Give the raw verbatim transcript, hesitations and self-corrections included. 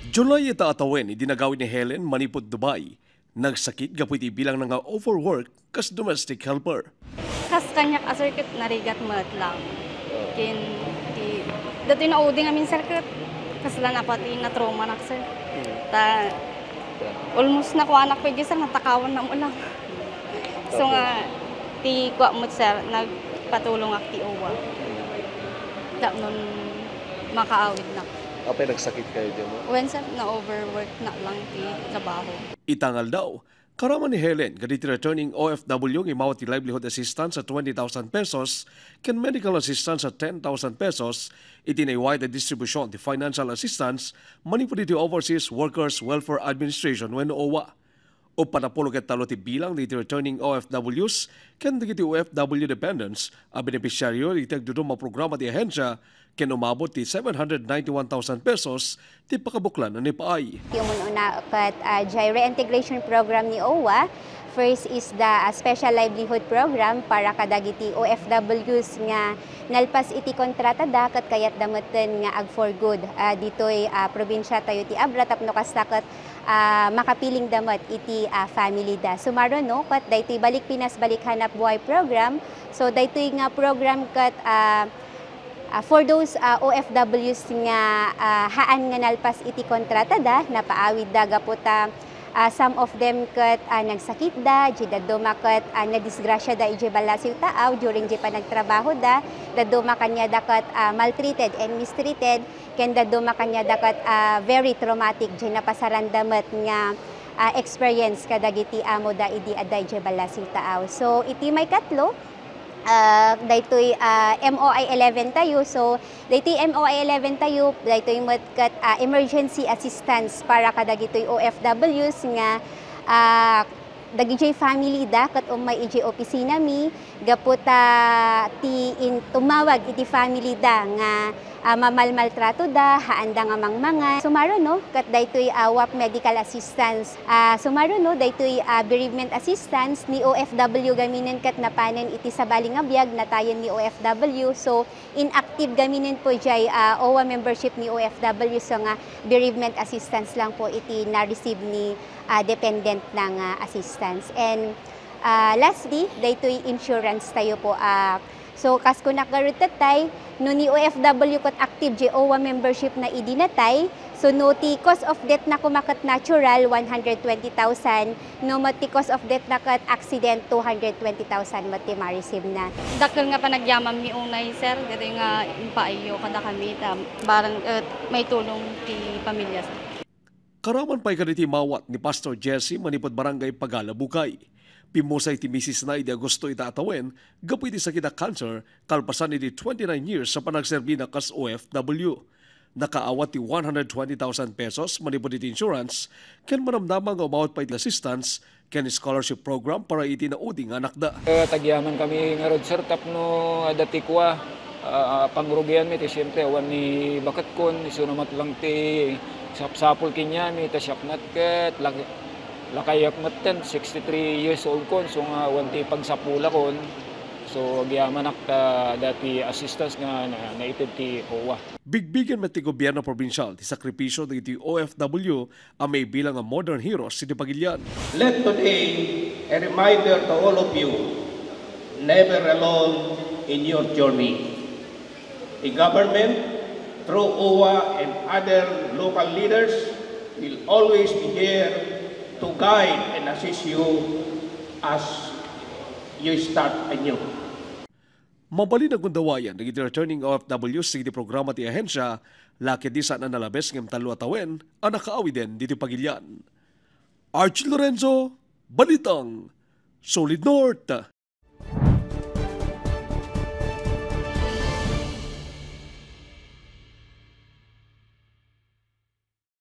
July ita a tawen idi nagawid ni Helen manipud Dubai. Nagsakit gapu iti bilangna nga overwork kas domestic helper. Kas kaniak a sir ket narigat met lang. Ken ti, datoy naudi ngamin sir ket kasla napati na-trauma nak sir. Hmm. Ta, yeah, almost nakuanak pay sir, natakawan na mo lang. So, okay, nga, ti kuak met sir, nagpatulong ak ti uwa. Hmm. Tapno makaawid na. Apay nagsakit kayo dyan mo? Wen sir, na-overwork na lang ti trabaho. Ita nga aldaw, karaman ni Helen kadagiti returning O F W nga immawat ti livelihood assistance a twenty thousand pesos ken medical assistance a ten thousand pesos iti naiwayat a distribution ti financial assistance manipud iti Overseas Workers Welfare Administration wenno OWWA. Uppat a pulo ket tallo ti bilang dagiti returning O F Ws ken dagiti O F W dependents a benepisyaryo iti agduduma a programa ti ahensia ken umabot ti seven hundred ninety-one thousand pesos ti pakabuklan a naipaay. Ti umun-una ket, ah, jay reintegration program ni OWWA. First is the, ah, special livelihood program para kadagiti O F Ws nga nalpas iti kontratada ket kayatda metten nga ag-for good, ah, ditoy, ah, probinsia tayo ti Abra tapno kasta ket, ah, makapiling da met iti, ah, family da. Sumaro no, ket daytoy Balik Pinas, Balik Hanap Buhay program. So daytoy nga program ket, ah, Ah, for those, ah, O F Ws nga, ah, haan nga nalpas iti kontratada, napaawidda gapu ta, ah, some of them ket, ah, nagsakitda, diay dadduma ket, ah, nadisgrasiada idiay ballasiw taaw during diay panagtrabahoda, dadduma kaniada ket, ah, maltreated and mistreated, ken dadduma kaniada ket, ah, very traumatic diay napasaranda met nga, ah, experience kadagiti amoda idi adda idiay ballasiw taaw. So, iti maikatlo, ah, daytoy, ah, M O I eleven tayo. So, daytoy M O I eleven tayo, daytoy met ket, ah, emergency assistance para kadagitoy O F Ws nga, ah, dagidiay family da ket ummay idiay opisina mi gapu ta ti in-, tumawag iti family da nga, ah, mamalmaltrato da, haanda nga mangmangan. Sumaro, no, ket daytoy, ah, W A P medical assistance. Ah, sumaro, no, daytoy, ah, bereavement assistance ni O F W gaminen ket napanen iti sabali nga biag, natayen ni O F W. So, inactive gaminen po jay, ah, OWWA membership ni O F W, so nga bereavement assistance lang po iti na-receive ni, ah, dependent na nga assistance. And, ah, lastly, daytoy insurance tayo po, ah, So, kas kunak garud tattay, no ni O F W ket active jay OWWA membership na idi natay, so no ti cause of death na koma ket natural, one hundred twenty thousand, no met ti cause of death na ket accident, two hundred twenty thousand met ti ma-receive na. Dakkel nga panagyaman mi unay, sir, ditoy nga impaayyo kadakami ta barang, eh, maitulong ti pamilya, sir. Karaman pay kaditi immawat ni Pastor Jesse manipud Barangay Pagala, Bukay. Pimmusay ti misisna idi Agosto ita a tawen gapu iti sakit a cancer kalpasan iti twenty-nine years a panagserbina kas O F W. Nakaawat ti one hundred twenty thousand pesos manipud iti insurance ken manamnama nga umawat pay ti assistance ken scholarship program para iti naudi nga anakda. Eh, tagyaman kami ngarud, sir, tapno adda ti kua, ah, pangrugianmi ti, siyempre, awan ni baketkon, isuna met lang ti sapsapul kaniami, ta siak met ket lak-, lakayak metten, sixty-three years old kon, so nga awan ti pagsapulakon. So, agyamanak ta adda ti assistance nga na-, naited ti OWWA. Bigbigen met ti gobyerno probinsial ti sakripisio dagiti O F W a maibilang a modern heroes iti pagilian. Let today a reminder to all of you, never alone in your journey. The government, through OWWA and other local leaders, will always be here to guide and assist you as you start anew. Mabalin a gundawayan dagiti returning O F Ws iti programa ti ahensia, la ket di saan a nalabes ngem tallo a tawen a nakaawiden ditoy pagilian. Archie Lorenzo, Balitang Solid North.